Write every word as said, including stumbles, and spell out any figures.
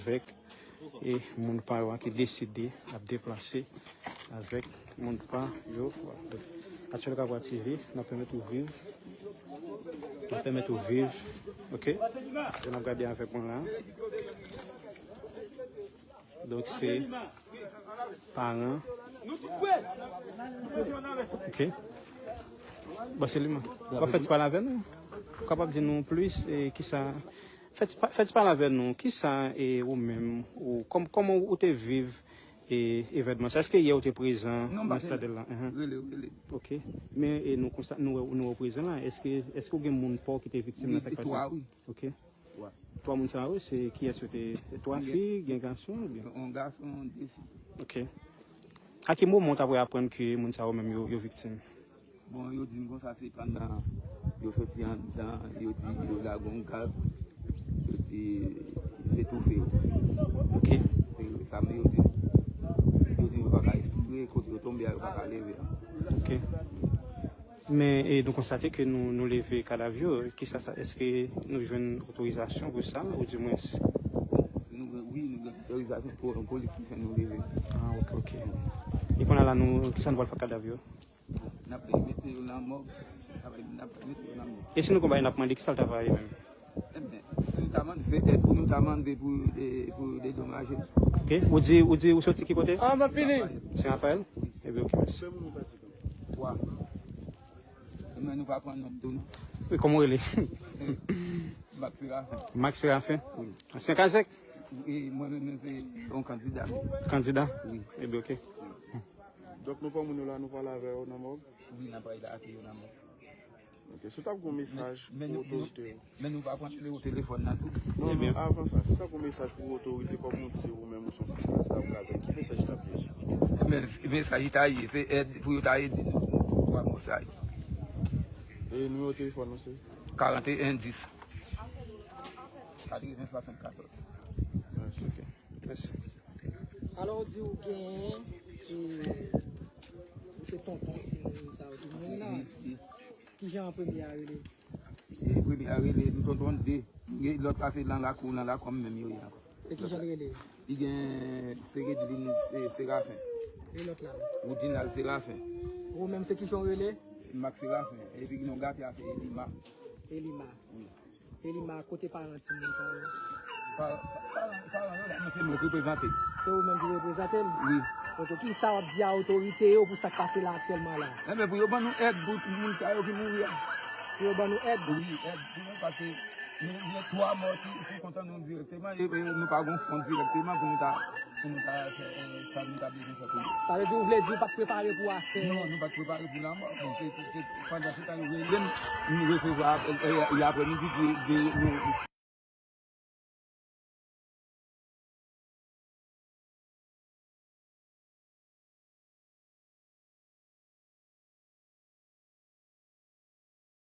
avèk e moun pa yo a ki deside ap deplase avèk moun pa yo. Atyèl Kapwa T V, n ap pèmèt ou viv. N ap pèmèt ou viv. Ok? E n ap gade avèk mwen la. Donk, se paran. Ok. Bon, se li menm. W ap fè ti pale avè nou? Ou kapab di nou plis, e, kisa, fè ti pa-, fè ti pale avè nou. Kisa, e, ou menm, ou, kòm-, kòman ou te viv, e, evènman sa? Èske yè ou te prezan nan Stad la? Rele, rele. Ok. Men, e, nou konsta-, nou wè, nou wè w prezan la. Èske, èske w gen moun pa w ki te viktim nan sa k pase? Wi, twa, wi. Ok. Twa moun sa yo, se kiyès yo te? Twa fi, gen gason oubyen? Yon gason, de fi. Ok. A ki moman w t apre aprann ke moun sa yo menm yo, yo viktim? Bon, yo di m konsa, se pandan yo soti anndan, yo di yo lage yon gaz, yo di se toufe yo toufe. Ok. Se sa yo di m. Yo di m yo pa ka espire, kote yo tonbe a, yo pa ka leve a. Ok. Men, e, nou konstate ke nou, nou leve kadav yo. Kisa sa, èske nou jwenn otorizasyon pou sa, oudimwens? Nou gen, wi, nou gen otorizasyon pou polis ki fè nou leve. Ah, ok, ok. E kounye a la, nou, kisa nou pral fè ak kadav yo? N ap mete yo nan mòg. Sa va, n ap mete yo nan mòg. E si nou gon bagay n ap mande, kisa l ta va ye menm? Ebyen, si nou ta mande, se èd pou nou ta mande pou, e, pou dedomaje. Ok. Ou di, ou di, ou soti ki kote? Ah, m ap fini. Sen Rapayèl? Ebyen, ok, mèsi. Twa. Men nou pa pran nòt tou, non. Wi, kòman w rele? Max Serafen. Max Serafen? Wi. Ansyen Kazèk? E mwen menm, se yon kandida. Kandida? Wi. Ebyen, ok. Donk, nou pran moun yo la, nou pral avè yo nan mòg? Wi, n ap pral avè yo nan mòg. Ok, si w t ap gen yon mesaj pou otorite yo. Men nou pa pran nimewo telefòn nan tou. Non, non, avan sa, si w t ap gen yon mesaj pou otorite, kòm ou di ou menm ou se yon fouti pastè ap gaze, ki mesaj li t ap ye? Men, mesaj li ta ye, se èd pou yo ta ede nou pou twa mò sa yo. E nimewo telefòn ou se? Karant e en dis. Katreven swasannkatòz. Mèsi. Ok. Mèsi. Alò, ou di ou genyen, e, ou se tonton timoun sa yo tou. Wi, wi. Kijan premye a rele? E premye a rele, nou tonton de. E lòt la se nan lakou, nan lakou menm yo ye ankò. Se kijan l rele? Li gen Feredlin, e, Serafen. E lòt la? Woudinal Serafen. Ou menm se kijan w rele? Max Serafen. Epi non gate a se Elima. Elima. Wi. Elima, kote paran timoun sa yo? Pa-, pa-, paran, paran yo la, men se mwen ki reprezante. Se ou menm ki reprezante l? Wi. Ok, kisa w ap di a otorite yo pou sa k pase la aktyèlman la? Enben, pou yo ban nou èd pou moun sa yo ki mouri a. Pou yo ban nou èd? Wi, èd pou nou, paske nou gen twa mò sou, sou kont nou dirèkteman, e, e nou pa gen fon dirèkteman pou nou ta, pou nou ta fè, e, sa nou ta bezwen fè pou yo. Sa vle di, ou vle di ou pa t prepare pou afè? Non, nou pa t prepare pou lanmò. Bon, se, se, se, pandan se tan yo rele m, nou resevwa, e, e, apre midi, de, de, nou,